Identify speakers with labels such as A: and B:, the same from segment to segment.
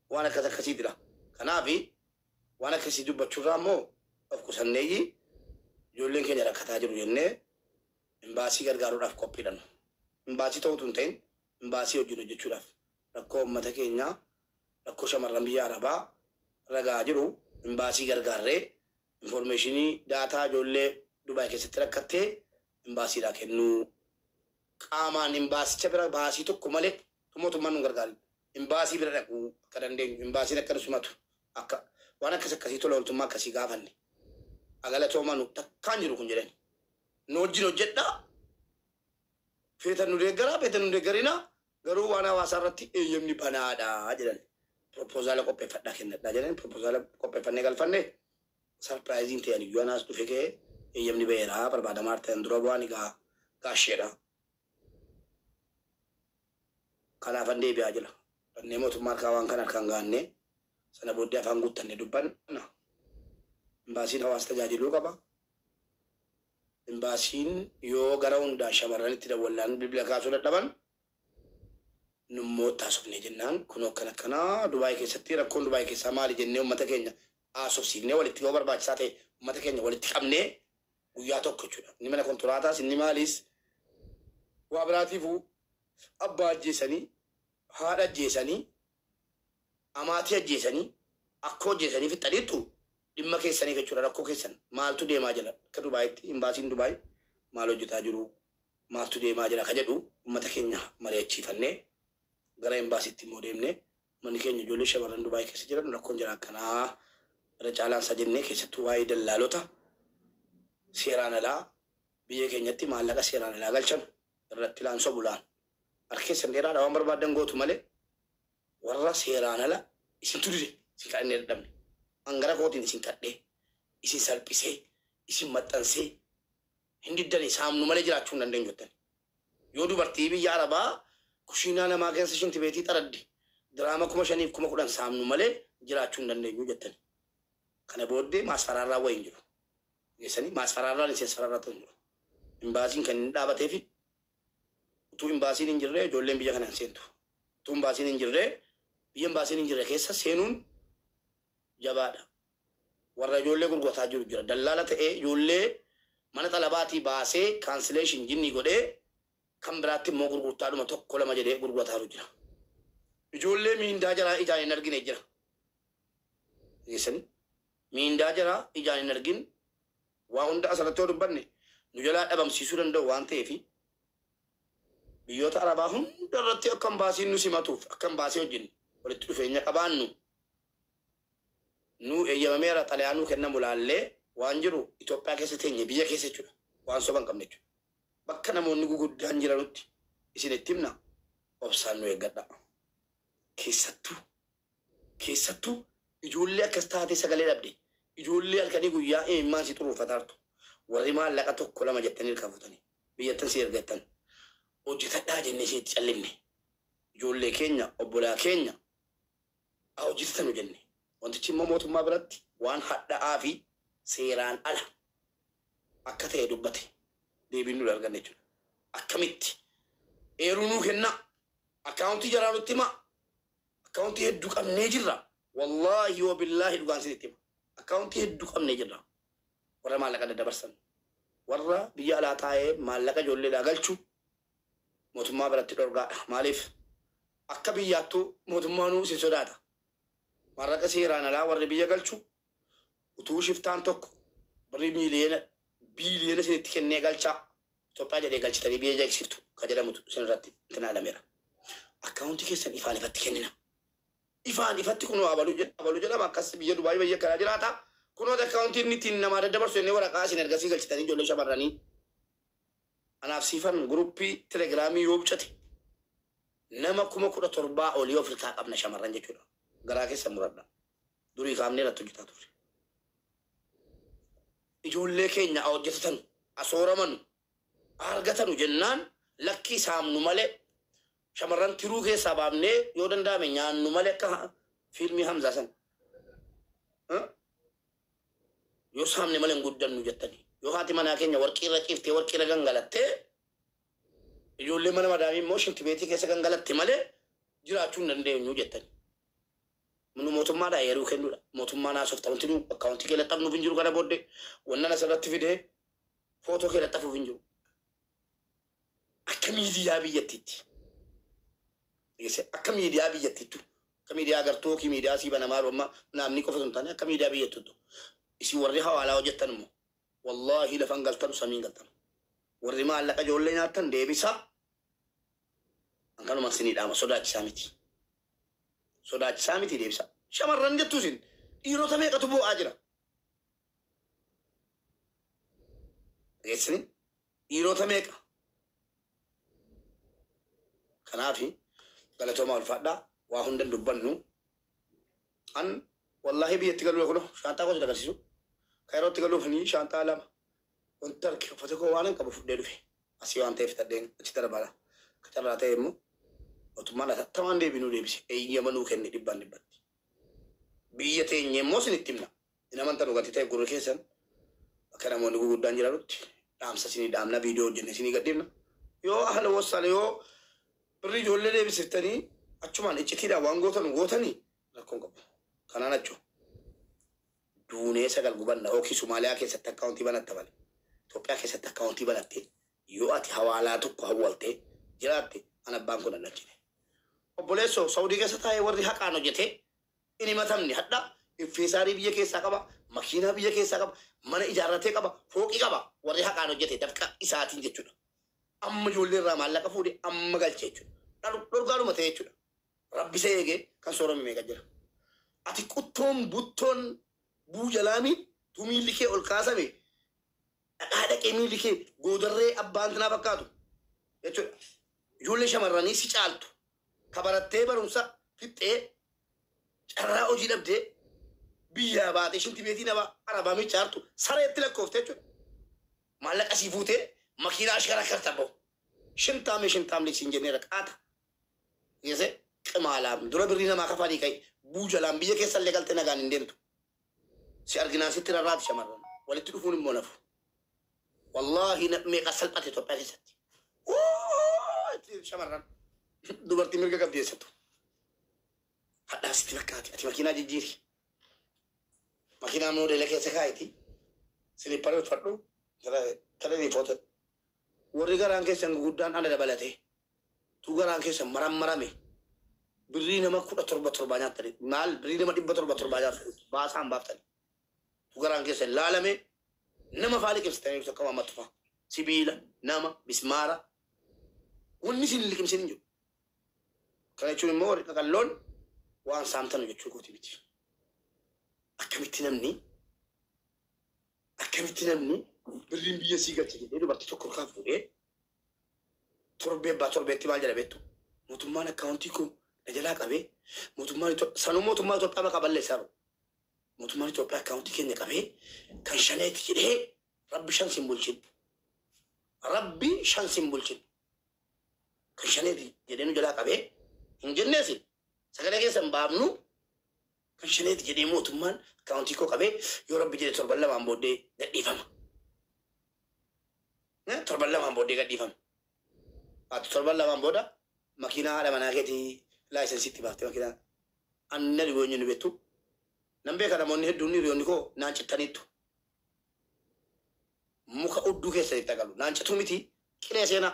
A: Waan akkas akkasiitidha. Kanaaf waan akkasii dubbachuurraa immoo of qusanneeyyi ijoolleen keenya rakkataa jiru jennee imbaasii gargaaruudhaaf qophiidha nu. Imbaasii ta'utu hin ta'in imbaasii wajjin hojjechuudhaaf rakkoo uummata keenyaa, rakkoo shamarran biyya Arabaa ragaa jiru imbaasii gargaarree information data ijoollee Dubaay keessatti rakkattee imbaasiidhaa kennuu, qaamaan imbaasicha bira baasii tokko malee utuu mootummaan nu hin gargaarin imbaasii bira dhaquu akka dandeenyu, imbaasiin akka nu simatu, akka waan akkas akkasii tola ooltummaa akkasii gaafanne. Agalatooma nu takkaan jiru kun jedhani. Nu wajjin hojjedhaa, feetan nu deeggaraa, feetan nu deeggarinaa, garuu waan hawaasaa irratti eeyyamni banaadha jedhan. Proposal qopheeffadhaa kennadhaa jedhan. Proposal qopheeffannee galfanne. Surpriseiin ta'e iyyuu anaas dhufe ka'ee eeyyamni ba'eera barbaadamaa ta'an dura bu'aan egaa gaasheedha. Kanaafan deebi'aa jira. Dhannee mootummaa harkaa waan kana harkaan gaannee sana booddee afaan guuttanne dubbanna. Imbaasiin hawaasa tajaajiluu qaba. Imbaasiin yoo gara hundaan shamarranitti dawwallaan bilbila kaasuu dadhaban, nummoo taasofnee jennaan kunoo akkana akkanaa Dubaay keessatti rakkoon Dubaay keessaa maali jennee uummata keenya haasofsiifnee walitti yoo barbaachisaa ta'e uummata keenya walitti qabnee guyyaa tokko jechuudha. Inni mana kontiraataas inni maaliis waa biraatiifuu abbaa ajjeesanii, haadha ajjeesanii, amaatii ajjeesanii, akkoo ajjeesanii fixxaniittu. Dhimma keessaniif jechuudha, rakkoo keessan maaltu deemaa jira, akka Dubaayitti imbaasiin Dubaay maal hojjetaa jiru, maaltu deemaa jira ka jedhu uummata keenya mari'achiifannee gara imbaasiitti immoo deemnee uummanni keenya ijoollee shamarran Dubaay keessa jiran rakkoon jira akkanaa irra caalaan isaa jennee, keessattuu waa'ee dallaalota seeraan alaa biyya keenyatti maallaqa seeraan alaa galchan irratti laan sobu laan harka keessan dheeraadha waan barbaaddan gootu malee warra seeraan ala isintu dide, isin kadhannee dadhabne. An gara kootiin isin kadhee, isin salphisee, isin maxxansee hin diddanii, saamnu malee jiraachuu hin dandeenyu jettani. Yoo dubartii biyya Arabaa kushiinaa namaa keessa shintibeetii xaraddi diraama 5,000f 10,000 saamnu malee jiraachuu hin dandeenyu jettani. Kana booddee maasfaraarraa wayi hin jiru. Geessanii maasfaraarraan isin asfaraarraa ta'u hin jiru. Imbaasiin kan inni dhaabatee fi utuu imbaasiin hin jirree ijoolleen biyya kana hin seentu. Utuu imbaasiin hin jirree biyya imbaasiin hin jirre keessa seenuun jabaadha. Warra ijoollee gurgurataa jiru jira. Dallaala ta'ee ijoollee mana xalabaatii baasee cancellation jinnii godhee kan biraatti immoo gurgurtaadhuma tokko lama jedhee gurgurataatu jira. Ijoollee miindaa jaraa ijaan hin argine jira. Geessanii miindaa jaraa ijaan hin argin. Waa hunda asirratti yoo dubbanne nu jalaa dhabamsiisuu danda'u waan ta'eef biyyoota Arabaa hunda irratti akka imbaasiin nu simatuuf, akka imbaasii wajjin walitti dhufeenya qabaannu nu eeyyamameera. Xalayaa nuu kennamu laallee waan jiru Itoophiyaa keessa teenye biyya keessa jechuudha. Waan soba hin qabne jechuudha. Bakka namoonni guguddaan jiranutti isin itti himna, obsaan nu eeggadha. Keessattuu ijoollee akkas taatee sagalee dhabde, ijoollee halkanii guyyaa imimmaan si xuruurfataartu, warri maallaqa tokko lama jettanii harkaa fuutanii biyyattan si ergattan hojjetadhaa jennee isinitti callifne, ijoollee keenya, obbolaa keenya haa hojjetatanu jenne. Wantichi immoo mootummaa biratti waan hadha'aa fi seeraan ala akka ta'e dubbate deebiin nuti arganne jechuudha. Akkamitti eeruu nuu kennaa, akkaawuntii jaraa nutti himaa, akkaawuntii hedduu qabnee jirra. Wallaahi wa billaahi dhugaan isinitti hima. Akkaawuntii hedduu qabnee jirra. Warra maallaqa daddabarsan, warra biyya alaa taa'ee maallaqa ijoolleedhaa galchu mootummaa biratti dhorgaadha. Maaliif? Akka biyyaattuu mootummaanuu isin sodaata. Maallaqa seeraan alaa warri biyya galchu utuu shiftaan tokko birrii miiliyoona biiliyoona isinitti kennee galchaa Itoophiyaa jedhee galchitanii biyya jeeqsiftu ka jedhamutu isin irratti ilaalameera. Akkaawuntii keessan ifaan ifatti kennina. Ifaan ifatti kunoo abaluu jedhama, abaluu jedhama, akkas biyya Dubaayii biyya akkanaa jiraata. Kunoo akkaawuntii inni ittiin namaa daddabarsu jennee waraqaa isin ergasii galchitanii ijoollee shamarranii. Anaaf siifan guruppii telegiraamii yoo bucate nama 17,000 olii of harkaa qabna shamarran jechuudha. Garaa keessa muradha. Durii kaafnee irratti hojjetaa turre. Ijoollee keenya hojjetatan asooramanu argatanu jennaan lakkii saamnu malee, shamarran tiruu keessaa baafnee yoo danda'ame nyaannu malee, akka fiilmii Hamzaa san yoo saamne malee hin guddannu jettanii. Yoo haati manaa keenya warqii irra ciiftee warqii irra gangalattee ijoollee mana madaamii immoo shintibeetii keessa gangalatte malee jiraachuu hin dandeenyu jettanii. Mootummaadhaa yeroo kennuudha. Mootummaan haasofta wanti nu akkaawuntii kee laxxafnuuf hin jiru kana booddee wannan asirratti fidee footoo kee laxxafuuf hin jiru. Akka miidiyaa biyyattiitti. Akka miidiyaa biyyattiittu. Akka miidiyaa agartuu yookiin miidiyaa sii banamaa yeroo ammaa namni qofa osoo hin taane akka miidiyaa biyyattiittu. Isin warri hawaalaa hojjettan immoo wallaahi lafan galtanu samiin galtanu. Warri maallaqa ijoollee nyaattan deebisaa. Akkanuma isinii dhaama sodaachisaa miti. Sodaachisaa miti deebisaa. Shamarran jettu isin dhiirota meeqatu boo'aa jira. Dhageessanii dhiirota meeqa. Kanaafi galatoomaa ulfaadhaa waa hundan dubbannu. An wallaahi biyyatti galuu kunoo shaanxaa kooti agarsiisu. Kairootti galuuf ni shaanxaa lama. Wanta harki uffata koo waan hin qabu fudhee dhufe. Asii waan ta'eef fixadheen achi darbaadha. Akka carraa ta'e immoo mootummaan atattamaan deebii nuu deebise. Eeyyama nuu kenne dhibbaan dhibbatti. Biyya teenye immoo isinitti himna. Hin amantan gatii ta'e gurri keessan akka namoonni gurguddaan jiranutti dhaamsa isinii dhaamna viidiyoo hojjenne isinii gadhiifna. Yoo haala wassaan yoo birrii ijoollee deebisiftanii achumaan iccitiidhaan waan gootan gootanii rakkoon qabu. Kanaan achuu duunee sagal gubanna yookiin Somaaliyaa keessatti akkaawuntii banatta malee. Itoophiyaa keessatti akkaawuntii banatte yoo ati hawaalaa tokko hawwaltee jiraatte an abbaan kun dhalachine. Obboleessoo Saawudii keessa taa'ee warri haqaan hojjetee hin himatamne hadha infeesaarii biyya keessaa qaba, makiinaa biyya keessaa qaba, mana ijaarratee qaba, fooqii qaba warri haqaan hojjete dafqa isaatiin jechuudha. Amma ijoollee irraa maallaqa fuudhe amma galche jechuudha. Dhorgaadhuma ta'e jechuudha. Rabbi isa eegee kan soorame meeqa jira. Ati quttoon buttoon buujalaamiin tu miilli kee ol kaasame dhaqaa dhaqee miilli kee goodarree abbaan tinaa fakkaatu jechuudha. Ijoollee shamarranii si caaltu ka barattee barumsa fixxee carraa hojii dhabdee biyyaa baatee shinti beetii nama arabaa michaartu sareetti lakkoofte jechuudha. Maallaqa sii fuutee makiinaa ashkara karta bahu. Shintaame shintaamni siin jennee raqaata. Geesse qimaalaam dura birrii namaa kafalii ka'i buujalaan biyya keessa illee galtee nagaan hin deemtu. Si arginaan sitti rarraati shamarran. Walitti dhufuun immoo nafu. Wallaahi meeqa salphate Itoophiyaa keessatti. Shamarran dubartii mirga qabdi eessattu. Hadhaa sitti fakkaati. Ati makiinaa jijjiiri. Makiinaa moodeela keessa kaa'iti. Siliipparii uffadhu. Kalee foto. Warri garaan keessan guguddaan ana dabalatee. Tu garaan keessan marammarame. Birrii nama 17 7 nyaattani. Maal birrii nama 700 7 nyaattu. Baasaan baaftani. Tu garaan keessan laalame nama faa liqimsitanii akka waammattu faa. Sibiila, nama, bismaara. Wanni isin liqimsin hin jiru. Kana jechuun immoo warri qaqalloon waan saamtanu jechuu kooti miti. Akkamitti namni birriin biyya sii galche jedhee dubartii tokko harkaa fuudhee torbee abbaa torbeetti maal jedha beektu? Mootummaan akkaawuntii koo na jalaa qabee mootummaan sanuu mootummaa Itoophiyaa maqaa balleessaa jiru. Mootummaan Itoophiyaa akkaawuntii keenya qabee kan shaneeti jedhee rabbi shan sin bulchin. Rabbi shan sin bulchin. Kan shaneeti jedhee nu jalaa qabee hin jenneesi. Sagalee keessan baafnu kan shaneeti jedhee mootummaan akkaawuntii koo qabee yoo rabbi jedhe torban lamaan booddee gadhiifama. Torban lamaan booddee gadhiifama. Ati torban lamaan booda makiinaa haadha manaa keetii laayisensiitti baaftee makiinaa. Anna dhiyoo nu beektu. Nan beeka namoonni hedduun hiriyoonni koo naan cittaniittu. Muka udduu keessatti agalu. Naan cituu miti qilee seenaa.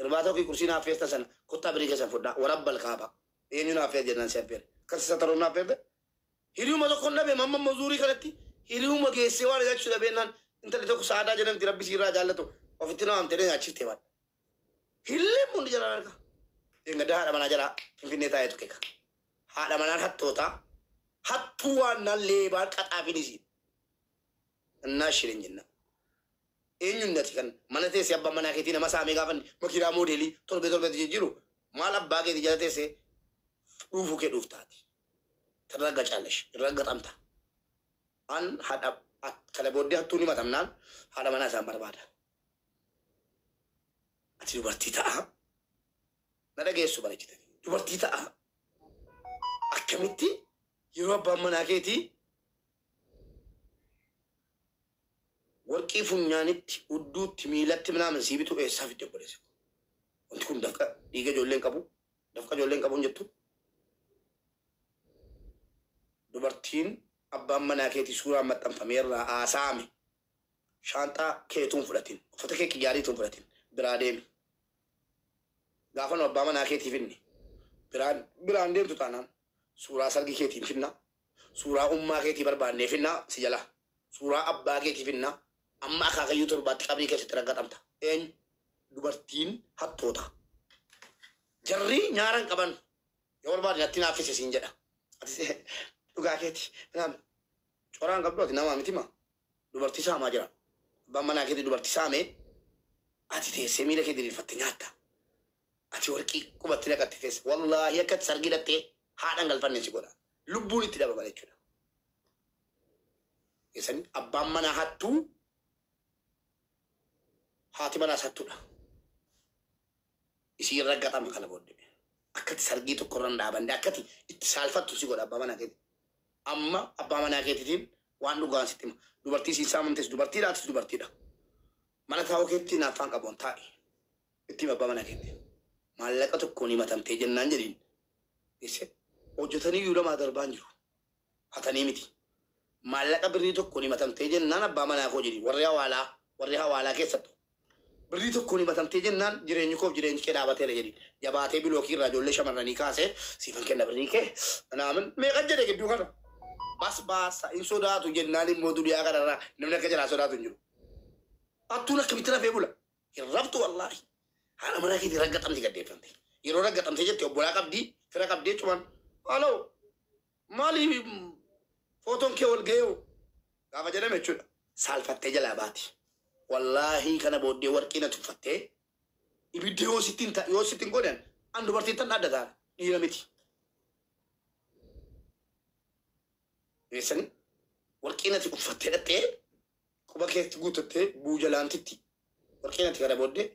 A: Irbaata ofii kursii naaf feesta sana kottaa birii keessan fudhaa warabbal kaaba. Eenyu naaf feete jennaan si affeere. Akkas isa taroon naaf feerte. Hiriyuma tokko hin dhabe mamma mazuurii kanatti hiriyuma geessee waan nyaachuu dhabeenaan intalli tokko saadaa jedhamti rabbi siirraa jaallatu ofitti nama amtee nyaachifte waan. Hilleen hundi jalaa arga. Engadda haadha manaa jalaa Finfinnee taa'eetu keeka. Haadha manaan hattootaa hattuu waan naan leebaan qaxaafin isiin. Innaa shirin jenna. Eenyuun nati kan mana teessee abbaan manaa keetii nama saamee gaafanne makiinaa moodeelii torbee torbeetti jijjiiru maal abbaa keetii jala teessee dhuufuu kee dhuuftaati. Tarragga caalash irra xamta. An haadha kana booddee hattuun himatamnaan haadha manaa isaan barbaada. Ati dubartii ta'a. Na dhageessu bareechitanii. Dubartii ta'a. Akkamitti yeroo abbaan manaa keetii warqii funyaanitti udduutti miilatti minaamin sii bitu eessaa fidde obboleessa. Wanti kun dafqa dhiiga ijoolleen qabu. Dafqa ijoolleen qabu hin jettu. Dubartiin abbaan manaa keetii suuraan maxxanfamee irraa haasa'ame shaanxaa keetuun fudhatin, uffata kee qiyyaariituun fudhatin, biraa deemi. Gaafa nu abbaa manaa keetii finne biraan biraan deemtu taanaan suuraa sargii keetiin finna, suuraa ummaa keetii barbaannee finna si jala, suuraa abbaa keetii finna, amma akaakayyuu torbaatti qabrii keessatti raggaxamta. Eenyu? Dubartiin hattoota. Jarri nyaara hin qaban. Yoo barbaade natti naaffise siin jedha. Atis dhugaa keeti. Naam. Coraa hin qabdu ati namaa miti ma? Dubartii saamaa jira. Abbaan manaa keetii dubartii saamee ati teessee miila kee diriirfatte nyaatta. Ati warqii qubatti naqatte teesse. Wallaahi akka ati sargii dhattee haadha hin galfanne si godha. Lubbuun itti dhabama jechuudha. Keessanii abbaan manaa hattuu, haati manaas hattuudha. Isiin raggaxama kana booddee. Akkati sargii tokko irra hin dhaabanne, akkati itti saalfattu si godha abbaa manaa keeti. Amma abbaa manaa keetiitiin waan dhugaan sitti hima. Dubartii siin saamamtes dubartiidha, atis dubartiidha. Mana taa'uu keetti hinaaffaan qabu an taa'i. Itti himi abbaa manaa keetti. Maallaqa tokkoon himatamtee jennaan jedhiin. Geesse hojjetanii iyyuu lamaa darbaa hin jiru. Hatanii miti. Maallaqa birrii tokkoon himatamtee jennaan abbaa manaa koo jedhi. Warri hawaalaa, warri hawaalaa keessattu. Birrii tokkoon himatamtee jennaan jireenyi koof jireenyi kee dhaabateera jedhi. Jabaatee bilookii irraa ijoollee shamarranii kaasee siifan kenna birrii kee. Naamin meeqa jedhe gidduu kana. Bas baasa hin sodaatu jennaan immoo duniyaa kanarraa namni akka jalaa sodaatu hin jiru. Hattuun akkamitti rafee bula? Hin raftu wallaahi. Haadha manaa keetii raggaxamti gaddeeffamte. Yeroo raggaxamtee jette obbolaa qabdii, fira qabdii jechumaan. Haaloo maali footoon kee wal ga'ee gaafa jedhame jechuudha. Saalfattee jalaa baati. Wallaahii kana booddee warqii na tuffattee ibidda yoo sitti hin yoo sitti hin godhan an dubartiin tan dhaaddataara dhiira miti. Geessanii warqii nati uffattee dhattee quba keetti guuttattee buujalaantitti warqii nati kana booddee